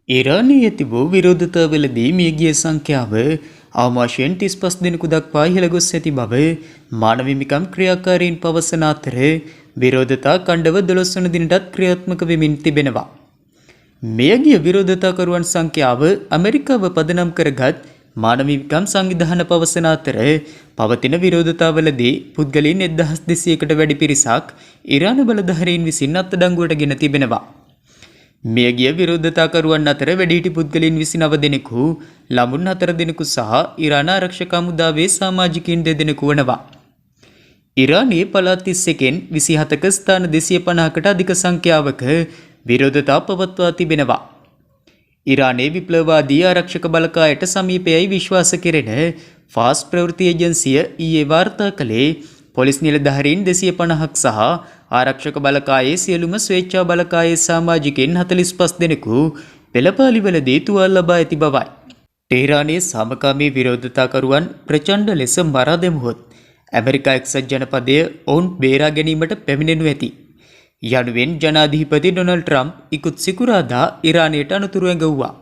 ඉරානයේ ඇති වූ විරෝධතාවලදී මියගිය සංඛ්‍යාව අවම වශයෙන් 35 දෙනෙකු දක්වා ඉහළ ගොස් ඇති බව මානව හිමිකම් ක්‍රියාකාරීන් පවසන අතර විරෝධතා ඛණ්ඩව 12 වන දිනටත් ක්‍රියාත්මක වෙමින් තිබෙනවා. මියගිය විරෝධතාකරුවන් සංඛ්‍යාව ඇමරිකාව පදනම් කරගත් මානව හිමිකම් සංවිධාන පවසන අතර පවතින විරෝධතාවලදී පුද්ගලයන් 1200කට වැඩි පිරිසක් ඉරාන බලධාරීන් විසින් අත්අඩංගුවට ගෙන තිබෙනවා. මියගිය විරෝධතාකරුවන් අතර වැඩිහිටි පුද්ගලයන් 29 දෙනෙකු, ළමුන් 4 දෙනෙකු සහ ඉරාන ආරක්ෂක හමුදාවේ සමාජිකයින් 2 දෙනෙකු වනවා. ඉරානයේ පළාත් 31න් 27ක ස්ථාන 250කට අධික සංඛ්‍යාවක විරෝධතා පවත්වා තිබෙනවා. ඉරානයේ විප්ලවවාදී ආරක්ෂක බලකායට සමීපයයි විශ්වාස කෙරෙන ෆාස් ප්‍රවෘත්ති ඒජන්සිය ඊයේ වාර්තා කළේ පොලිස් නිලධාරීන් 250ක් සහ ආරක්ෂක බලකායේ සියලුම ස්වේච්ඡා බලකායේ සමාජිකයින් 45 දෙනෙකු පෙළපාලිවලදී තුවාල ලබා ඇති බවයි. ටෙහරානයේ සාමකාමී විරෝධතාකරුවන් ප්‍රචණ්ඩ ලෙස මරා දැමුවොත් ඇමරිකා එක්සත් ජනපදය ඔවුන් බේරා ගැනීමට පැමිණෙනු ඇති යනුවෙන් ජනාධිපති ඩොනල්ඩ් ට්‍රම්ප් ඉකුත් සිකුරාදා ඉරානයට අනතුරු ඇඟවුවා.